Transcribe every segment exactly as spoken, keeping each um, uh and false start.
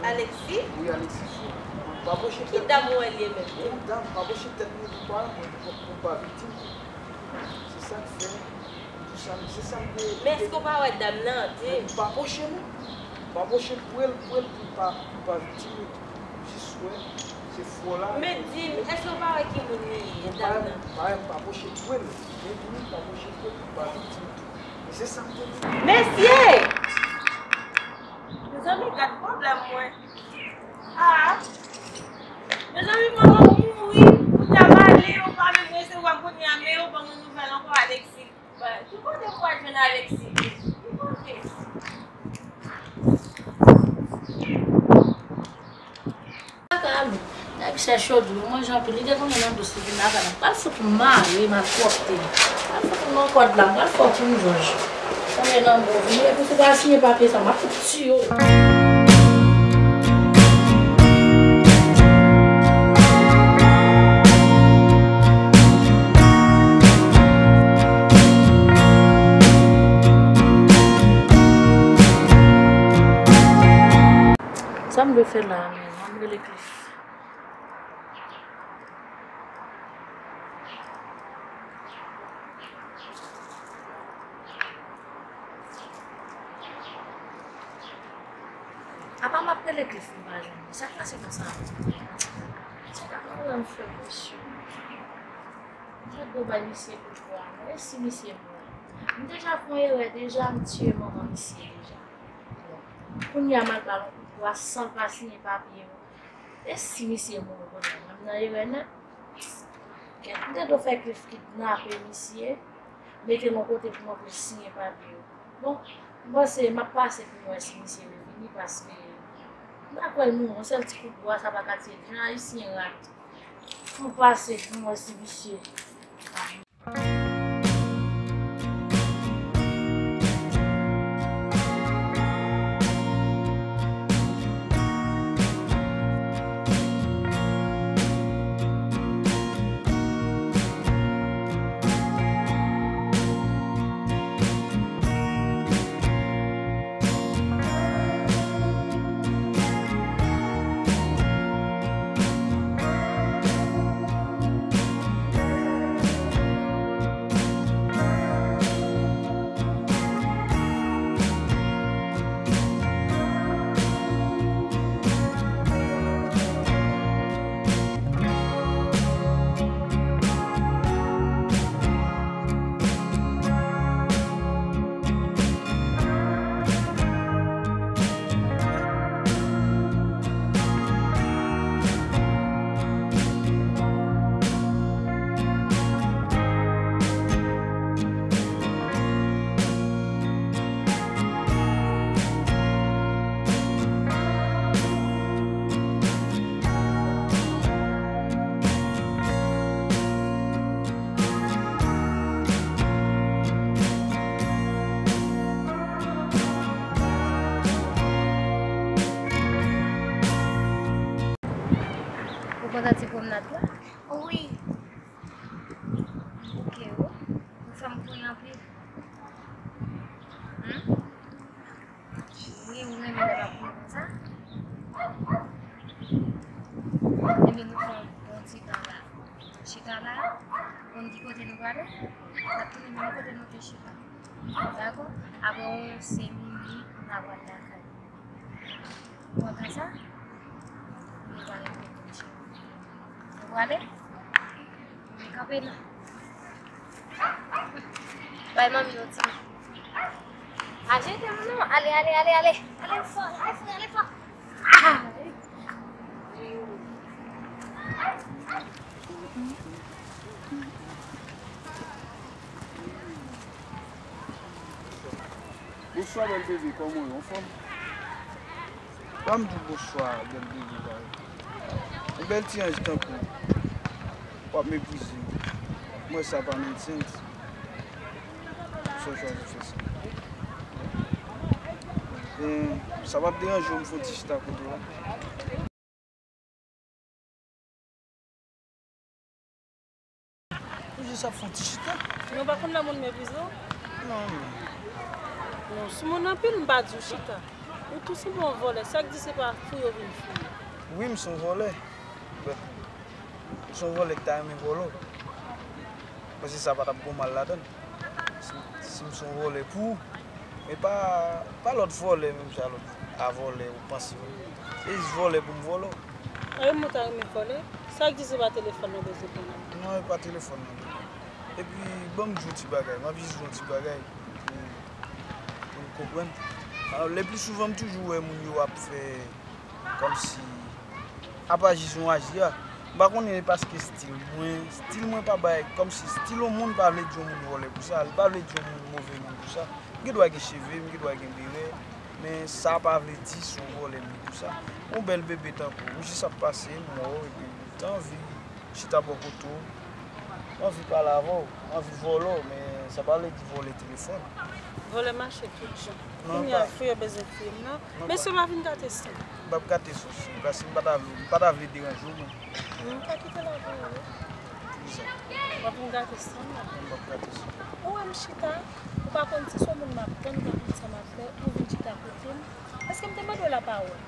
Alexis? Wi, Alexis. Pa pwoche tèt. Ki dam ou wè l ye menm? Yon dam, pa pwoche tèt mwen pou pa, mwen, pou, pou pa viktim. Se sa k fè, m di sa, se sa m te. Men èske w pa wè dam nan? Men m pa pwoche non. M pa pwoche l pou l, pou l, pou l pa, pou l pa viktim. Jis wè, se fò la. Men di m, èske w pa wè ki moun li ye, dam nan? Parèy m pa pwoche pwèl, men di m pa pwoche pwèl pou pa viktim tou. Men se sa m te di. Mesye! Mezanmi, gad pwoblèm mwen. Ah! Mezanmi, manman mouri, kounye a m ale, yo pa menm resevwa m kounye a, men yo ban m yon nouvèl ankò, Alexis. Ki kote pou al jwenn Alexis? Ki kote? Kaka a lou. Nèg chèche yo di yo manje anpil, li te konnen nan dous li vin lakay la. Pral fout mare malpwòpte. Pral fout nan kòd la, pral fè w kounjòj. Konnen nan bon vini, epi si w pa siyen papye sa, m ap fout tiye w. Sa m dwe fè la menm? Ann rele Cliff. Apa m ap rele Cliff m pa jwenn li? Sa k pase konsa? Se pa mwen menm fè presyon. M te dwe bay misye kout bwa, men e si misye mouri? M deja fè yon erè deja, m tiye manman misye deja. Bon, kounye a m al ba l yon kout bwa san l pa siyen papye yo. E si misye mouri kounye a, mwen m nan erè nèt. Kèt, m te dwe fè Cliff kidnape misye, mete l yon kote pou mwen pou l siyen papye yo. Bon, m panse m ap pase pou m wè si misye revini, paske m ta kwè l mouri, yon sèl ti kout bwa sa pa ka tiye l. Jan ayisyen rat. Fò m pase pou m wè si misye. Ou kontan ti pwomnad la? Wi. Bouke wi. Ou fè m kouri anpil. Hmm? Wi, ou renmen lè m ap kouri konsa. Ebyen, nou fè yon bon ti tan la. Chita la, konn ki kote nou prale? N ap tounen menm kote nou te chita. Dakò? Apre yon senk minit, n a pral lakay. Ou kontan sa? Nou prale pou nou chita. Nou prale? Kanpe non. Bay manmi yon ti. Pa jete m non. Ale, ale, ale, ale. Ale fò, ale fò, ale fò. Ah! Bonswa, bèl bebe, kòman w ye? Anfòm? Ban m di w bonswa, bèl bebe, ba. Yon bèl ti anj tankou w ap meprize m. Mwen sa pa make sense. Sa w chwazi fè sa? Ebyen, sa p ap deranje w m fè yon ti chita kote w la? Jis ap fè yon ti chita. Men w pa konn lè moun meprize w? Non, non. Non, sou moun anpil, m pa di w chita. Ou tou senpleman vòlè. Sa k di se pa fouye w vin fouye? Wi, m se yon vòlè. But, m se yon vòlè ki ta renmen vòlè w. Paske sa pa t ap gon mal ladan l. Si, si m se yon vòlè pou ou, men pa, pa lòt vòlè menm jan lòt a vòlè ou panse. Se jis vòlè pou m vòlè w. Anyen m ta renmen vòlè? Sa k di se pa telefòn nan bezwen pran nan men? Non, e pa telefòn nan bezwen. Epi, ban m di w yon ti bagay. M ap jis di w yon ti bagay pou, pou n konprann. Alò, le pli souvan, m toujou wè moun yo ap fè kòmsi, apa jis yon aji a. M pa konnen e paske stil mwen, stil mwen pa bay, kòmsi stil yon moun pa vle di yon moun vòlè pou sa, li pa vle di yon moun move moun pou sa. M gen dwa gen cheve, m gen dwa gen berè, men sa pa vle di se yon vòlè m ye pou sa. Yon bèl bebe tankou w, m jis ap pase, m wè w, epi m te anvi chita bò kote w. M anvi pale avè w, m anvi vòlè w, men sa pa vle di vòlè telefòn. Vòlè mache tout jan. Non, kounye a, pa fouye w bezwen fouye m nan. Non, mesye, pa vin gate san m. M p ap gate san w, cheri, paske m pa ta vle, m pa ta vle deranje w, mwen. M ka kite l avè w, wi. Poukisa? W ap vin gate san m nan. Non, m p ap gate san w. Ou wè m chita, ou pa konn si se yon moun m ap tann, ou pa konn sa m ap fè, ou vin chita kote m. Èske m te mande w lapawòl?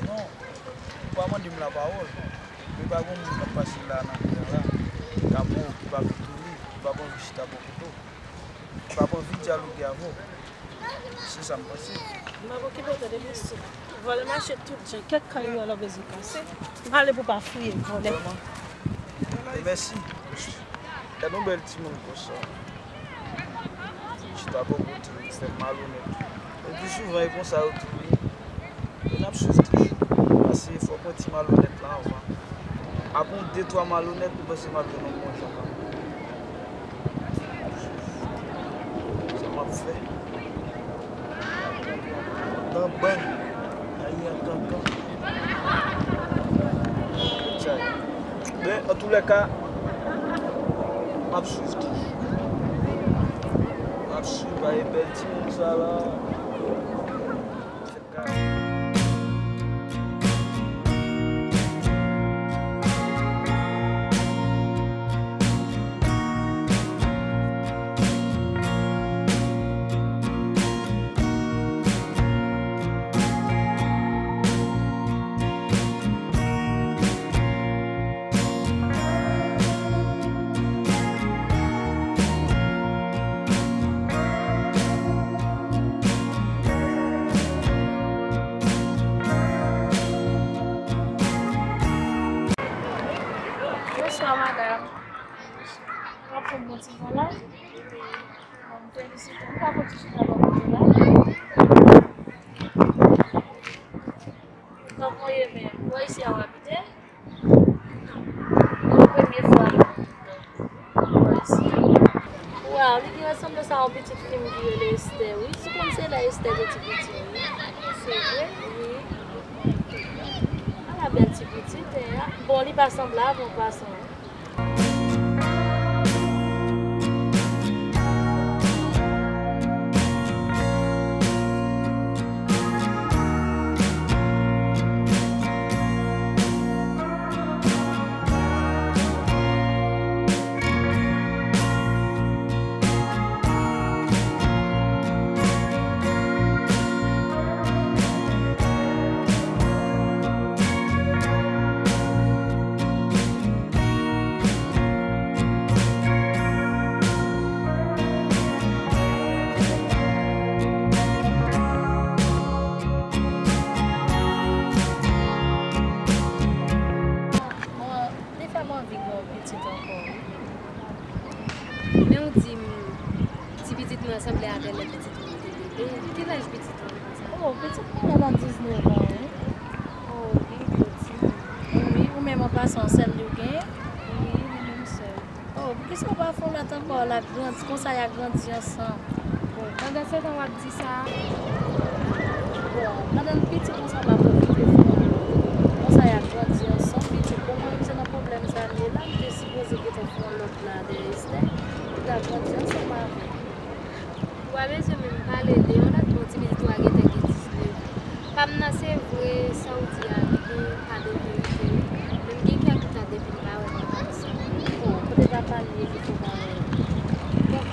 Non, ou pa mande m lapawòl. Men pa gen moun k ap pase la nan kote a la, k ap wè w, ki pa pito li, ki p ap anvi chita bò kote w, ki p ap anvi dyaloge avè w. Se sa m panse. M ap okipe w tande mesye. Vòlè mache tout jan, kèk kay ou wè la w bezwen pase. M pale pou w pa fouye, vòlè. Vrèman? E mèsi. Gade yon bèl timoun konsa. Chita bò kote m, fè m malonèt. Epi souvan e konsa yo tou ye. E n ap swiv toujou. Pase fòk yon ti malonèt la anvan. Apre yon de twa malonèt, m panse m ap jwenn yon bon jan kanmenm. N ap swiv. Sa m ap fè? Nan bann. Ayi an kankan. Men, antoulèka, m ap swiv toujou. M ap swiv, ba e bèl timoun sa la. Bonswa, madanm. W ap pran bon ti van la? Bon, m felisite w. M ka konn ti chita bò kote w la? Kòman w ye menm? Bò isi a w abite? Non. Bon, premye fwa m bò isi. Waw, li gen resanblans a yon pitit fi m ki rele Esther, wi. Sou konn se la Esther te ti piti, wi. Se vre? Wi. A la bèl ti pitit, e a. Bon, li pa sanble avè yon gason. Bon, li fè m anvi gen yon pitit ankò, wi. Men ou di m, ti pitit mwen sanble avè lè pitit mwen te bebe. Ki laj pitit ou? Oh, pitit mwen nan diznèf an, wi. Oh, li piti. Wi, ou menm an pasan, sèl li w genyen? Wi, li menm sèl. Oh, poukisa w pa fè yon lòt ankò? L ap grandi, konsa y a grandi ansanm. Bon, pandan se tan w ap di sa. Bon, pandan l piti konsa, m ap pwofite fè yon lòt. Konsa y a grandi ansanm, pitit. Bon, mwen menm se nan pwoblèm sa m ye la, m te sipoze gentan fè yon lòt la dèyè Esther, pou l ta grandi ansanm avè l. Ou pa bezwen menm pale de yon lòt, bon, ti pitit ou a gentan gen diznèf. Pa m nan, se vre, sa w di a, li gen pa de verite, wi. Men m gen kè kontan depi m pa wè papa m sa. Pale de fo bagay. Bon,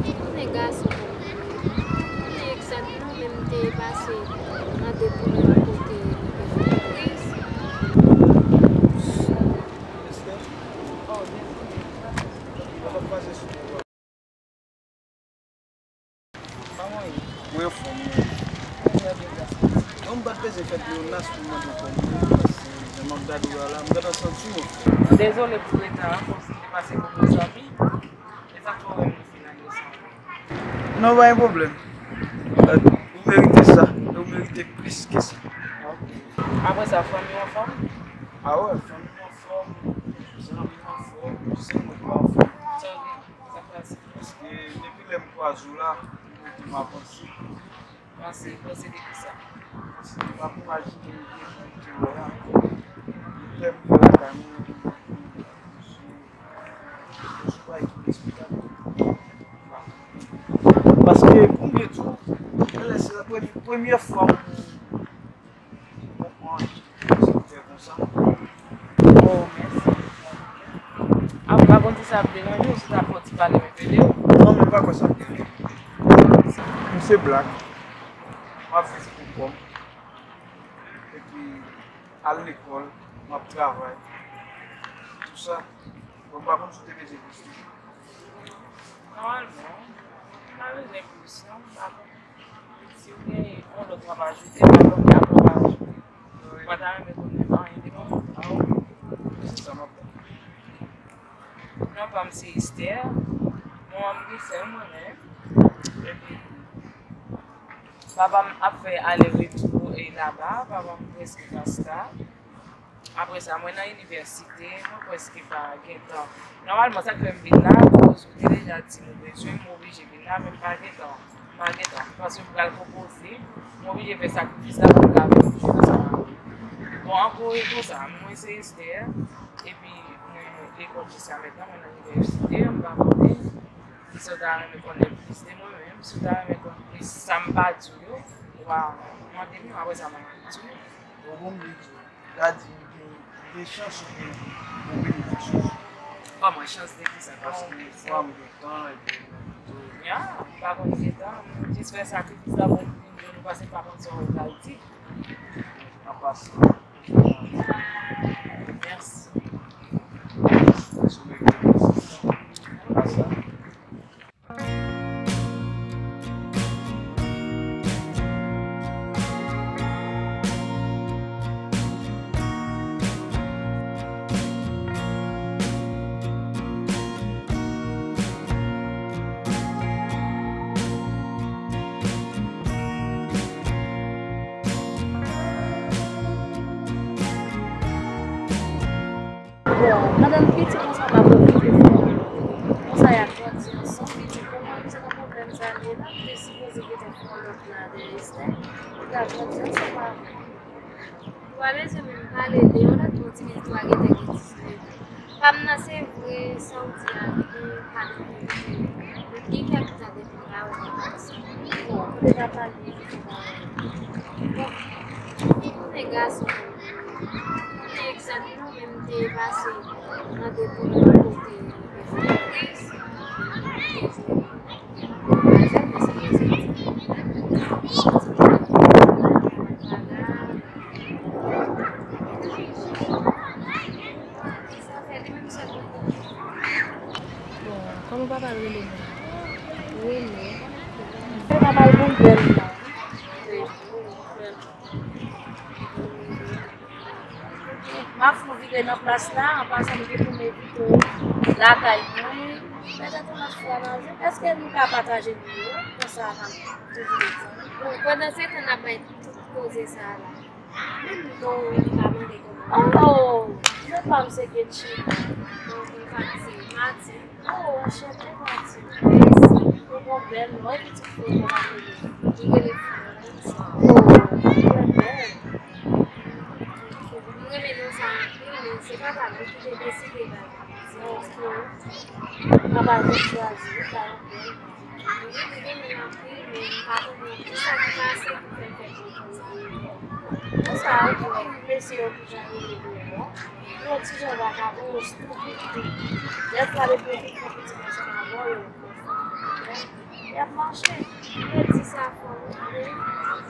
ou konnen gason kòm mwen. Ou konnen egzakteman, men m te pase nan de pwoblèm kote li te fè kriz. Mwen anfòm, wi. Non, m pa t bezwen fè pleyonas pou mande w kòman w ye, paske jan m ap gade w la, la, m gentan santi w anfòm. Dezole pou reta a, kòmsi te pase pou bon zanmi. E sa k fè w wè m fin ale sa. Non, pa gen pwoblèm. Ou merite sa, e ou merite plis ke sa. Ok. Apre sa, fanmi w anfòm? A wè, fanmi m anfòm, zanmi m anfòm, se mwen ki pa anfòm. Sa k pase? Paske depi lè m kwaze w la, m rete m ap panse. Panse, panse de kisa? Paske m ap imajine vye moun m te wè a. Lè m rive lakay mwen, yon bagay ki inesplikab. Paske, pou m byen di w, lè se la premye, premye fwa m Ou konprann, se fè konsa. Oh, mèsi. A, m pa konn si sa ap deranje w, si w ta fè yon ti pale m ede w. Non, men m pa kwè sa ap deranje m. M se blak, m ap viv pou kò m. Epi, al lekòl, m ap travay. Tou sa, bon, m pa konn si w te bezwen plis toujou. Nòmalman, m pa bezwen plis, non, m pa konn. Si w gen yon lòt w ap ajoute, m ap ajoute. Ou pa ta renmen konnen anyen de mwen? Non, pa m se Esther. Manman m gen sèl mwen menm. Epi, papa m ap fè ale retou e laba. Papa m prèske pa sta. Apre sa, mwen nan inivèsite, mwen prèske pa gen tan. Nòmalman, sa k fè m vin la, akoz ou te deja di m ou bezwen m, m oblije vin la, men m pa gen tan. M pa gen tan. Paske m pral konpoze, m oblije fè sakrifis la pou m ka vin jwenn ansanm avè w. Bon, an gwo, e konsa, mwen se Esther, epi mwen lekòl jiska mentnan, mwen nan inivèsite, m pa konnen. Si w ta renmen konnen plis de mwen menm, si w ta renmen konn plis sa m pa di w yo, w a mande m yo, apre sa m a di w. Bon, bon, m vle di w. Gad, m gen, m gen chans oubyen m gen benediksyon? Kòman, chans de kisa? Paske fwa m gen tan, epi m tou. Ya, m pa konn gen tan, m jis fè sakrifis la pou m vin jwenn ou, paske m pa konn sa w pral di. An pasan. Mèsi. Sou mwen gen mèsi. An pasan. Bon, pandan n piti konsa, n ap pwofite fè. Konsa, y ap grandi ansanm, epi kòman nou se nan pwoblèm sa nou ye la, nou te sipoze gentan fè yon lòt la de Esther, nou ta grandi ansanm avè l. Ou pa bezwen menm pale de yon lòt, yon ti pitit ou a gentan gen diznèf. Pa m nan se vre, sa w di a, li gen pa de verite. Men m gen kèk tan depi m pa wè papa m sa. Bon, kote papa l ye? Bon, ou konnen gason, men egzakteman, men m te pase nan de pwoblèm kote li te fè kriz. Bon, kòman papa l rele menm? Rene. Papa l gon bèl non. M ap fè yon vire nan plas la, an pasan m gen pou m envite w lakay mwen. Petèt yon lòt fwa nan jou, èske nou ka pataje nimewo? Konsa n ap toujou ret zanmi. Bon, pandan se tan n ap bay tout koze sa a la. Menm non, li pa mande kòman. Oh, non pa m se Getchina. Non, non pa m se Martine. Oh, anchante, Martine. Mèsi. Ou gon bèl non, e pitit fi w kòman li rele? Li rele Florence. Oh, li trè bèl. M renmen non sa anpil, men se papa m ki te deside ba l. Ok. Papa m te chwazi, li pa anpil. Wi, m renmen l anpil, men m pa konnen kisa ki pase pou fè l fè pwopo sa. Konsa, ok, mèsi yo pou jan yo rele. Yon ti jan vakabon, yon stupid tou. Dèfwa depi yo fin fè pitit ansanm avè w, yo, y ap mache. Yo di sa fò, wi.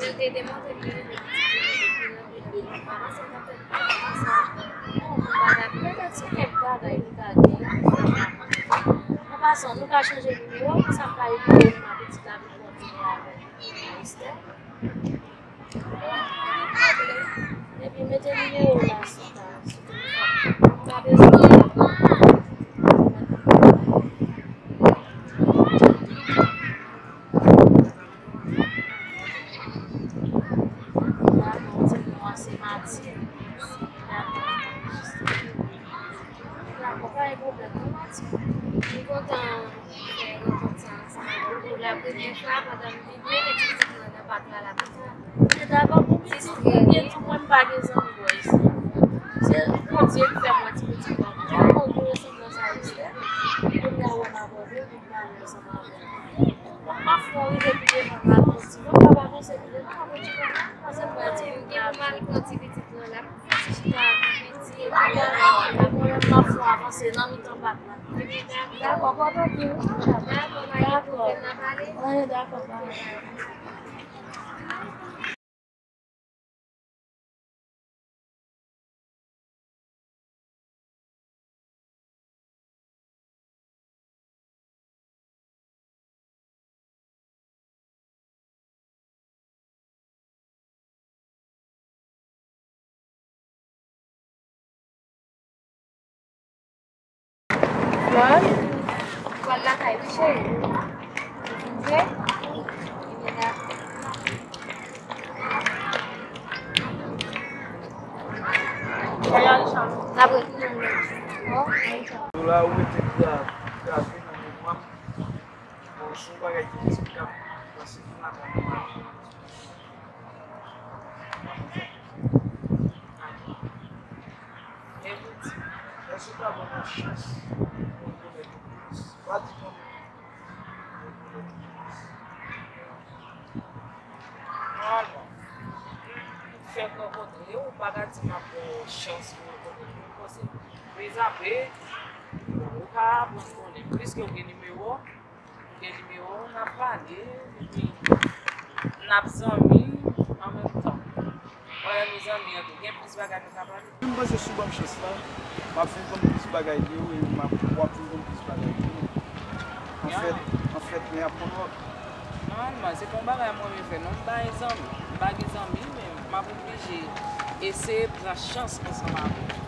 Men te demontre ke li gen pitit li depi nan peyi a. Paske nan tèt li, li di sa. Bon, bagay, petèt se kèk bagay li ta gen. An pasan, nou ka chanje nimewo, sa ka ede nou nan pitit la vin kontinye avè nou. Esther? Epi mete nimewo w la sou ta, sou telefòn. M pa bezwen w. Dakò, ti non an se Matilde. Dakò. Dakò, pa gen pwoblèm non, Matilde. M kontan fè rankont sa ansanm avè w pou la premyè fwa pandan m vin mennen ti pitit mwen nan pak la, la konsa. Dakò, pou pitit ou, gen tou mwen m pa gen zanmi bò isi. Se Bondye ki fè m wè ti pitit mwen. Jan Bondye resanble sa, Esther. Kounye a wè m abòne, vin pale ansanm avè w. Donk, m ap fè w rive pi devan, m ap kontinye. M p ap avanse pi devan, m ap kontinye. Paske m wè ti moun ki ap mal pran ti pitit mwen la. Dakò, m ap fè w avanse nan mitan pak la. Dakò, pòte w byen. Dakò. Anyen, dakò, bay. Flore, ou pral lakay wi cheri. Ou fin fè? Ebyen dakò. N ap retounen yon lòt jou. Dola ou rete gra-, grave nan memwa m. Bon, se yon bagay ki ineksplikab. Paske m lakay mwen. Men pou di, èske w ta ban mwen chans pou m konèt ou plis? Pa di non, non. Nòmalman, m fèk rankontre w, m pa ka di m ap ba w chans pou rankontre w. M panse, prezantre, ou ka aprann konnen m. Piske w gen nimewo, m gen nimewo, n ap pale, epi n ap zanmi an menm tan. Mwen renmen zanmi an tou. Gen plis bagay nou ka pale. M panse si w ban m chans la, m ap vin konn plis bagay de ou, e m ap, w ap vin konn plis bagay de mwen. Anfèt, anfèt, mwen ap konn w. Nòmalman, se pa yon bagay mwen renmen fè, non. M pa gen zanmi. M pa gen zanmi, men m ap oblije eseye pran chans ansanm avè w.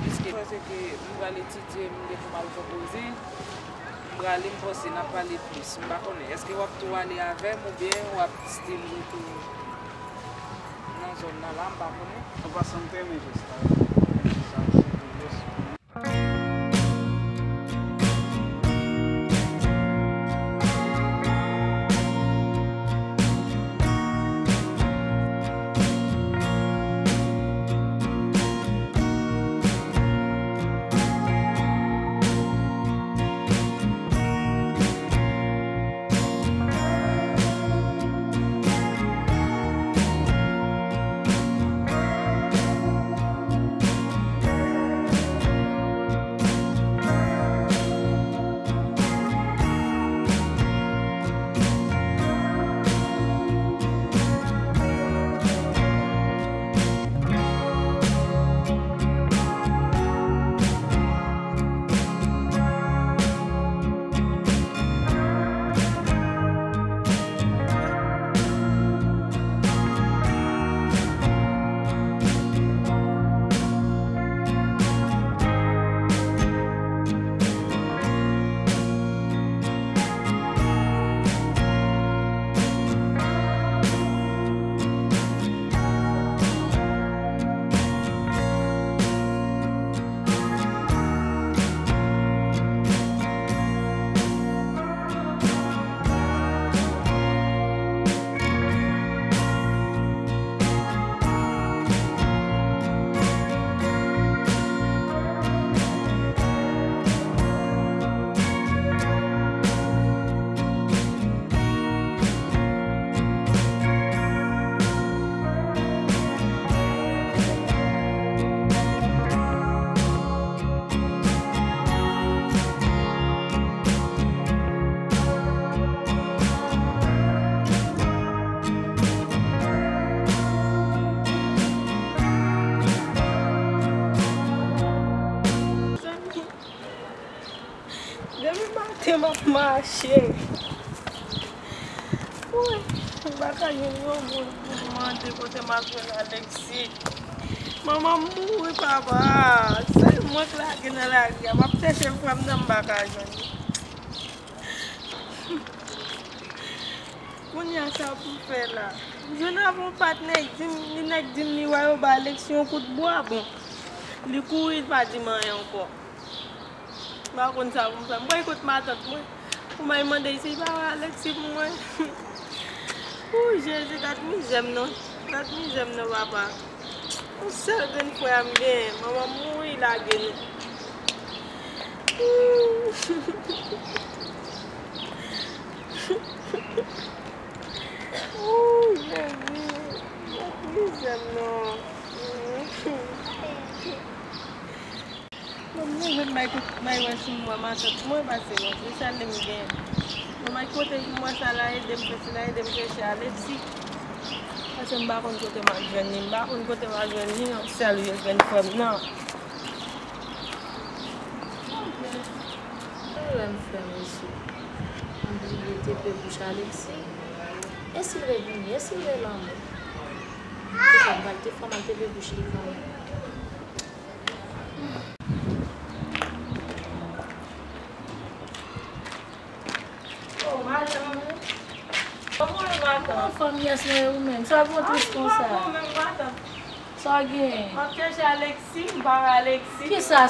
Piske, paske m pral etidye, m gen pou m al konpoze. M prale, m panse n ap pale plis. M pa konnen, èske w ap tou ale avè m oubyen w ap still rete nan zòn nan la, m pa konnen. An pasan, m te renmen jès la wi. Jès la, se te jès. Depi maten m ap mache. Woy, m pa ka jwenn yon moun pou m mande kote m ap jwenn Alexis. Manman m mouri, papa. Sèl mwen k lage nan lari a. M ap chèche frè m nan, m pa ka jwenn li. Kounye a, sa pou m fè la? M jwenn avè yon patnè, li di m, li nèk di m li wè yo ba Alexis yon kout bwa, bon. Li kouri, li pa di m anyen ankò. M pa konn sa pou m fè. M pral kot matant mwen pou m al mande si li pa wè Alexis pou mwen. Ou Jezi, gad mizè m non. Gad mizè m non, papa. Yon sèl grenn frè a m genyen. Manman m mouri, lage nou. Ou Jezi, gad mizè m non. Bon, mwen jwenn bay kout, bay wè sou mwen, matant mwen pase non, se sèl li m gen. Bon, bay kote pou mwen sa la, ede m fè sila, ede m chèche Alexis. Paske m pa konn kote m ap jwenn li, m pa konn kote m ap jwenn li, yon sèl vye grenn frè m nan. Ki erè m fè, mesye? M bliye tepe bouch Alexis. E si l revini? E si l rele anmè? Poukò m pral te fè m al tepe bouch li kanmenm? Oh, matant. Kòman w ye, matant? Anfòm, yes, men ou menm? Sa w gen tris konsa? Anfòm, ou menm, matant? Sa w gen? M ap chèche Alexis, m pa wè Alexis. Kisa?